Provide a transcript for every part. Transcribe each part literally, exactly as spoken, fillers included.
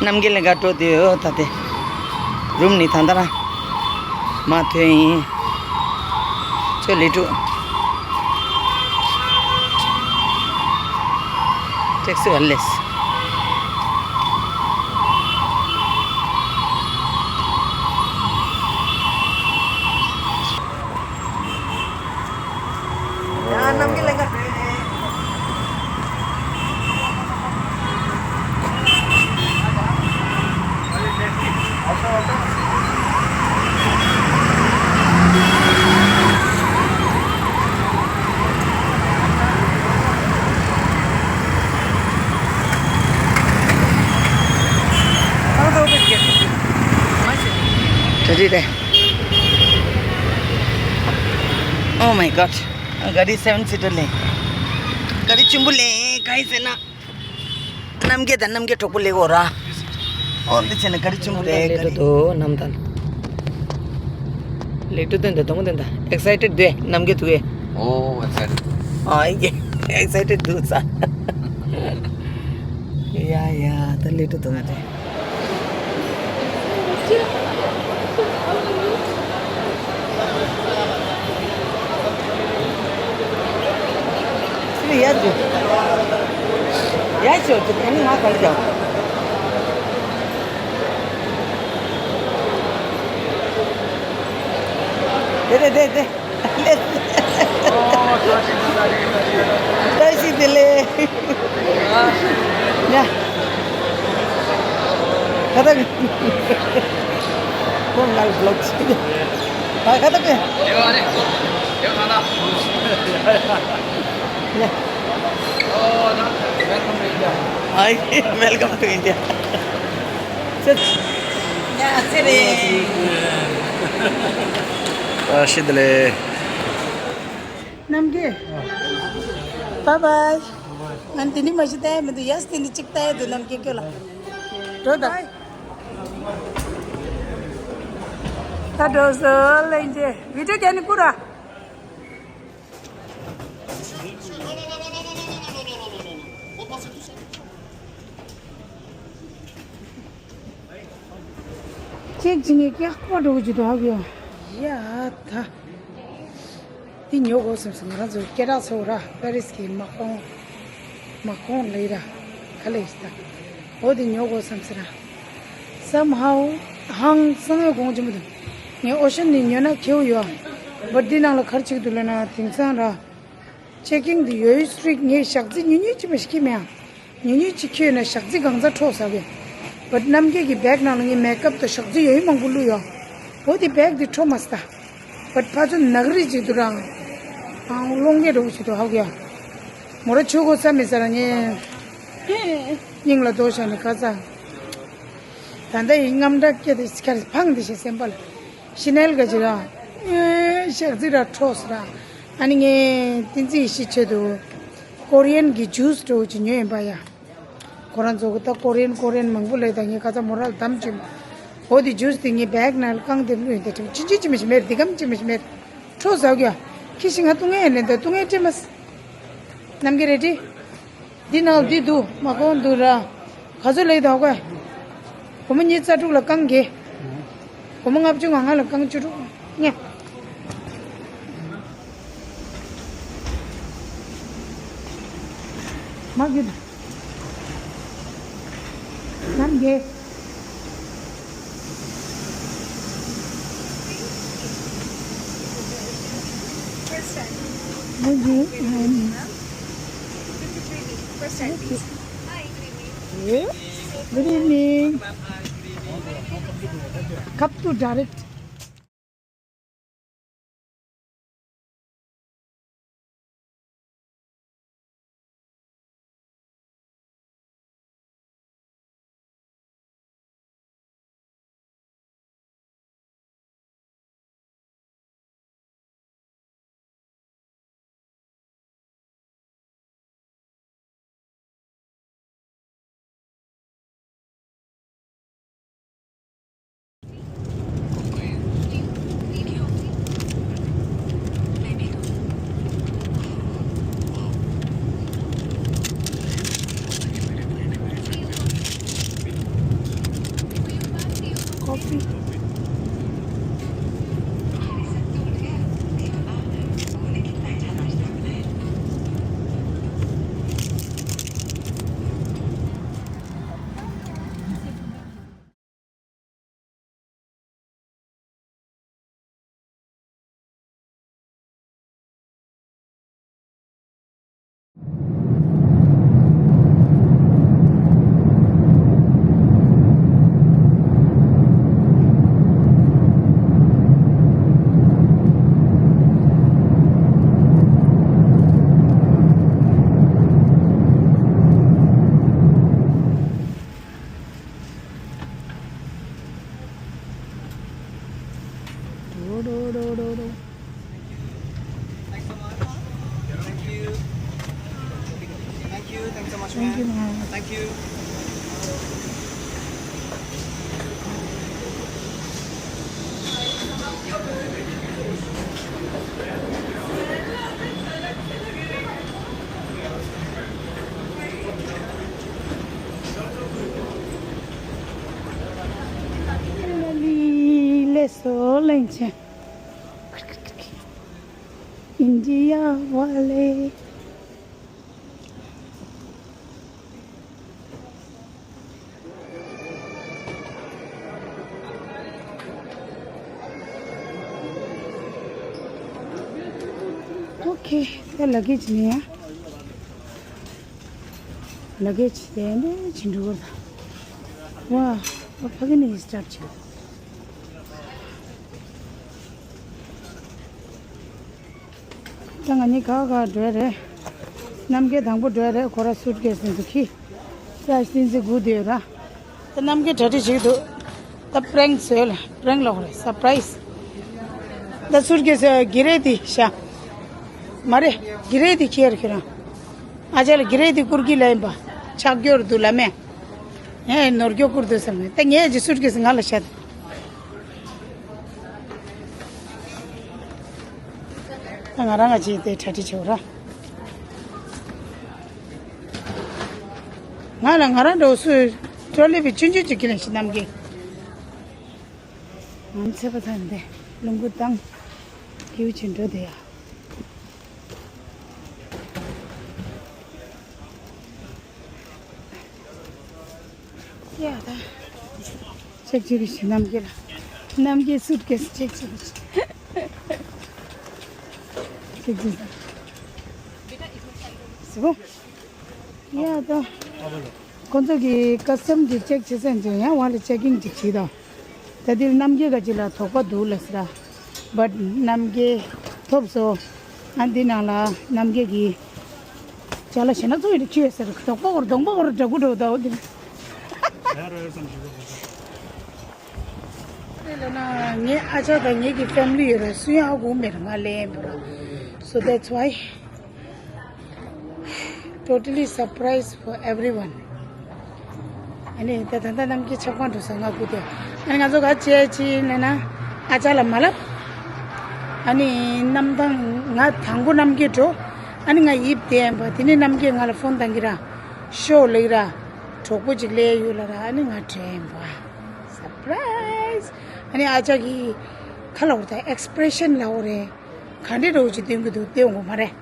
རྣམ་རྒྱལ་ལ་འགའ་འགྲོ་དུས་ད་དེ་རུམ་ནི་ད་ལྟ་རང་མ་ཐོན་ཡིན། ཚོ་ལི་ཀྲུ། ཊེག་སི་བ་ལེས། Oh my god. ག་རི་སེ་བེན་སི་ཊར་ལེན། ག་རི་ཆེན་པོ་ལེན། ག་རི་ཟེར་ན། རྣམ་རྒྱལ་དང་རྣམ་རྒྱལ་གྲོགས་པོ་ལེན་གོ་ར། ཨོ་འདི་བྱས་ན་ག་རི་ཆེན་པོ་རེད། ག་རི། ལེགས་འགྲོ་དང་། ལེགས་འགྲོ་དང་དང་དང་། ཨེག་སའི་ཊེཌ་དེ་རྣམ་རྒྱལ་དུ་ཨེ། ཨོ་ཨེག་སའི་ཊེཌ། ཨ་ཨི་ཀེ་ཨེག་སའི་ཊེཌ་དུ་ས། ཡ་ཡ་ད་ལེགས་འགྲོ་དང་ང་དེ། བཀྲ་ཤིས་བདེ་ལེགས། ཡ། ཁ་ཐག་ཁོང་ང་ལ་བི་ལོག་བྱེད། ཨ་ཁ་ཐག་ཡ། ཨ་ཡེ། Welcome to India. ཡ་ཚེ་རིང་། བཀྲ་ཤིས་བདེ་ལེགས། རྣམ་རྒྱལ། བཱའི་བཱའི། ང་འདི་ནི་མ་ཤི་ལྟ་ཡ་མི་འདུག་ཡ་སི་འདི་ནི་གཅིག་ལྟ་ཡ་འདུག་རྣམ་རྒྱལ་ཁྱོད་ལ། འགྲོ་དང་། ད་འགྲོ་སོང་ལེ་འདི་བི་ཌི་ཡོ་རྒྱག་ནི་ཀུ་ར། ཅིག་ཅིག་ངས་སྐྱག་པ་འགྲོ་གི་འདུག་ཡ། ད། འདི་ཉོ་དགོས་བསམ་སོང་། ང་རང་ཚོ་སྐད་གྲགས་ཚ་བོ་ར་པེ་རིས་ཀྱི་མ་ཀོང་། མ་ཀོང་ལེ་ར། ག་ལེ་ཡིན་ད། འོ་འདི་ཉོ་དགོས་བསམ་སོང་ར། སམ་ཧའུ་ཧང་སང་ཡོད་དགོངས་ཀྱི་མི་འདུག་ངས་ཨོ་ཤན་ནས་ཉོ་ན་ཁེའུ་ཡོད་ཨ། བ་འདི་ནང་ལ་ག་རེ་བྱེད་ཀྱི་འདུག་ལབ་ན་དེང་སང་ར། ཅེ་ཀིང་དེ་ཡོད་སི་ཊི་རིག་ངས་ཞག་རྩི་ཉུང་ཉུང་ཅིག་མ་ཞིག་ཁྱེར་མེད་ཨ། ཉུང་ཉུང་ཅིག་ཁྱེར་ན་ཞག་རྩི་གང་ཚ་འཕྲོག་ཟ་གི། བ་རྣམ་རྒྱལ་གྱི་བེག་ནང་ལ་ངས་མེག་ཨབ་དང་ཞག་རྩི་ཡོད་མང་པོ་བླུགས་ཡོད། འོ་དེ་བེག་དེ་འཕྲོག་མ་སྟ། བ་ཕ་ཚོ་ནག་རིས་ཅིག་འདུག་རང་། ཨང་སློང་གི་འགྲོ་ཞིག་འདུག་ཧ་གོ་ཡ། མོ་ར་ཆུ་གོ་ས་མི་ས་ར་ངས། སྙིང་ལ་རྡོ་བཞག་ནས་ཁ་ཚ། ད་ལྟ་ཡི་རྔམ་དྲག་སྐྱེ་དེ་ཁར་ཕངས་དེ་ཞེས་སེམས་པ་ལ། ཤི་ནལ་ག་ཅི་ར། ཞག་རྩི་ར་འཕྲོག་སོང་ར། ཨ་ནི་ངས་བསྟན་འཛིན་ཡེ་ཤེས་ཆེད་དུ། ཀོ་རི་ཡན་གྱི་ཇུས་འདྲ་བོ་ཅིག་ཉོས་ཡིན་པ་ཡ། ཁོ་རང་ཚོ་གི་ད་ཀོ་རི་ཡན་ཀོ་རི་ཡན་མང་པོ་ལས་ད་ངས་ཁ་ཚ་མོ་ར་ལ་དམ་ཅིམ། འོ་དེ་ཇུས་དེ་ངས་བེག་ནང་ལ་བཀང་དེ་བླུགས་ཡིན་ད་ཁྲིམས་ཅི་ཅི་ཅི་མི་ཤི་མེད་དེ་གམ་ཅི་མི་ཤི་མེད། འཕྲོག་ཟ་གི་ཡ། ཁྱི་ཤི་ང་ཏུ་ངས་ལེན་ད་ཏུ་ངས་སྤྲད་མ་སི། རྣམ་རྒྱལ་རེ་ཌི། འདི་ནང་འདི་འདུག་མ་གོང་འདུག་ར། ག་ཚོད་ལེགས་དང་གོ། སྒོར་མོ་ཉི་ཤུ་རྩ་དྲུག་ལ་རྐང་བརྒྱད། སྒོར་མོ་ལྔ་བཅུ་ང་ལྔ་ལ་རྐང་བཅུ་དྲུག་ཉེ། མ་གི། རྣམ་རྒྱལ། First time. Good evening. First time, please. Hi, good evening. Good evening. Cup to direct. Thank you. Thank you. Thank you. Thanks so much, man. Thank you, ma'am. Thank you. India wale. Okay, the luggage near. Luggage there, and the Chindu. Wow, what fucking is that? ད་ང་གཉིས་ག་ག་འགྲོ་ཡ་རེད། རྣམ་རྒྱལ་དང་པོ་འགྲོ་ཡ་རེད། ཁོ་ར་སུཊ་ཀེ་སི་འདི་ཚོ་ཁྱེར། ས་ཡ་བདུན་ཙམ་སྒུག་བསྡད་ཡོད་ར། ད་རྣམ་རྒྱལ་གྲ་སྒྲིག་བྱེད་ཀྱི་འདུག་ད་པྲེང་བཟོས་ལ། པྲེང་ལོག་རེད། སར་པ་རའི་སི། ད་སུཊ་ཀེ་སི་གི་རེད་འདི་ཤ། མ་རེད། གི་རེད་འདི་ཁྱེར་ཁྱེར་རང་། ཨ་ཅག་ལ་གི་རེད་འདི་བསྐུར་གྱི་ལ་ཡིན་པ། ཆག་རྒྱུ་རེད་འདུག་ལ་མེ། ངས་ནོར་རྒྱུ་བསྐུར་འདུག་བསམ་ནས། ད་ངས་ཀྱི་སུཊ་ཀེ་སི་ང་ལ་བཤད། ད་ང་རང་ང་ཅིག་དེ་གྲ་སྒྲིག་བྱེད་ར། ང་ལ་ང་རང་འགྲོ་སུ་ཀྲོ་ལི་བི་ཆུང་ཆུང་ཅིག་ཁྱེར་ནས་ཤི་རྣམ་རྒྱལ། ང་ཚེ་པ་ཚ་འདི་རླུང་བུ་བཏང་། ཁྱེའུ་ཆེན་འགྲོ་དེ་ཡ། ཡ་ད། ཅེག་བྱེད་རིགས་ཤིག་རྣམ་རྒྱལ་ལ། རྣམ་རྒྱལ་སུཊ་ཀེ་སི་ཅེག་བྱེད་རིགས་ཤིག་ཅེག་བྱེད་རིགས། སུ། ཡ་ད། ཁོང་ཚོ་གི་ཀ་སི་ཊམ་གི་ཅེག་བྱེད་སེམས་ཅན་ཡང་བ་ལ་ཅེག་ཀིང་ཅིག་བྱེད་དོ། ད་འདིར་རྣམ་རྒྱལ་ག་ཅི་ལ་དོགས་པ་འདུག་ལ་ཟེར། བཊ་རྣམ་རྒྱལ་ཐོབ་སོ། ཨ་འདི་ནང་ལ་རྣམ་རྒྱལ་གྱི་ཅ་ལག་ཞེ་ན་ཚོ་ཡོད་ཁྱོད་ཟེར། དོགས་པ་འོར་གདོང་པ་འོར་འདྲ་གུ་འགྲོ་ད་འོ་དེ། དེ་ལ་ན་ངའི་ཨ་ཅག་དང་ངེད་ཀྱི་ཕེ་མི་ལི་ཡོད་ར་སུ་ཡང་ཧ་གོ་མེད་ར་ང་ལེན་པ་ར། So that's why totally surprise for everyone. ཨ་ནི་ད་ད་ད་རྣམ་རྒྱལ་ཆབ་ཁང་འགྲོ་ས་ང་སྒུག་དེ། ཨ་ནི་ང་ཚོ་ག་བྱས་ཅི་ལབ་ན་ཨ་ཅག་ལ་མ་ལབ། ཨ་ནི་གནམ་ཐང་ང་དང་པོ་རྣམ་རྒྱལ་འགྲོ། ཨ་ནི་ང་ཡིབ་བསྡད་ཡིན་པ། དེ་ནས་རྣམ་རྒྱལ་ང་ལ་ཕོན་བཏང་གི་ར། ཤོག་ལེགས་ར། གྲོགས་པོ་ཅིག་སླེབས་ཡོད་ལ་ར། ཨ་ནི་ང་བྲོས་ཡིན་པ། སར་པ་རའི་སི། ཨ་ནི་ཨ་ཅག་གི་ཁ་ལ་འོར་ད་ཨེག་སི་པི་རེ་ཤན་ལ་འོར་རེད། ག་འདྲས་འདྲ་བོ་ཅིག་སྟོན་གི་འདུག་སྟོན་དགོས་མ་རེད།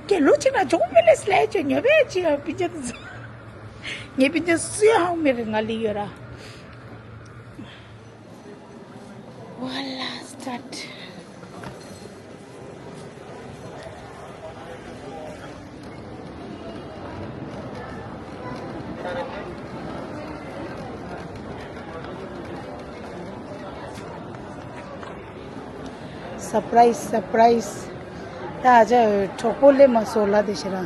སྐད་ལོ་གཅིག་ལ་ཇོག་མི་ལས་སླེ་ཅོ་ཉོ་བས་ཅི་ཡང་སྤུན་ཀྱག་དེ་ཚོ། ངའི་སྤུན་ཀྱག་སུའི་ཧང་མེད་རེད་ང་ལི་ཡོད་ར། Voila, start. Surprise, surprise. ད་ཨ་ཅག་གྲོགས་པོ་སླེབས་མ་སོང་ལ་དེ་ཤི་ར།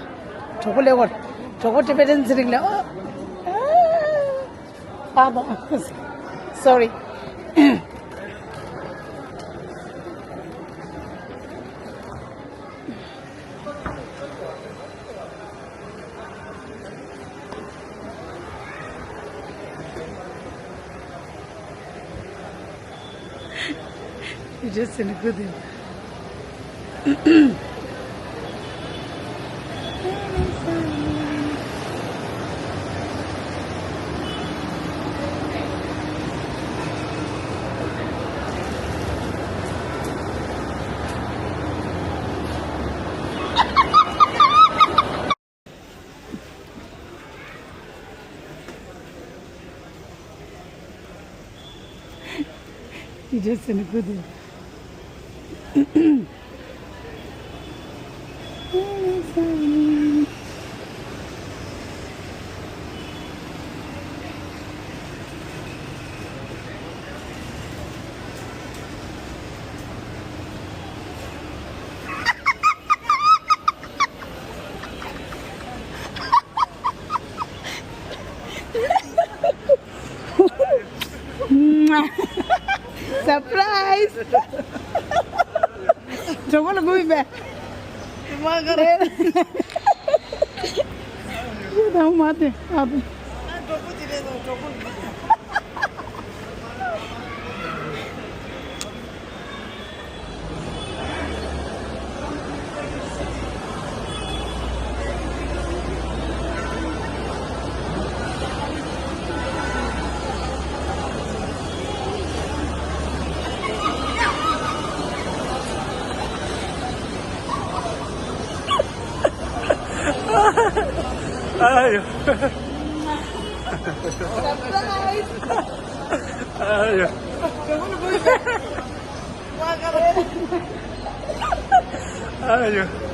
གྲོགས་པོ་སླེབས་གོ། གྲོགས་པོ་ཊི་བེ་ཊན་ཚེ་རིང་ལ། ཨ། ཨ་ད། Sorry. You just in a good. དེ་འདྲ་ཟེར་ནས་བུ་དེ། Surprise! གྲོགས་པོ་ལ་སྒུག་ཡིན་པས། མ་ག་རེ། ཡོད་དང་མ་དེ་ཨ་དེ། གྲོགས་པོ་དེ་རེད་དོ། གྲོགས་པོ། ཨ་ཡོ། ཨ་ཡོ། ཨ་ཡོ།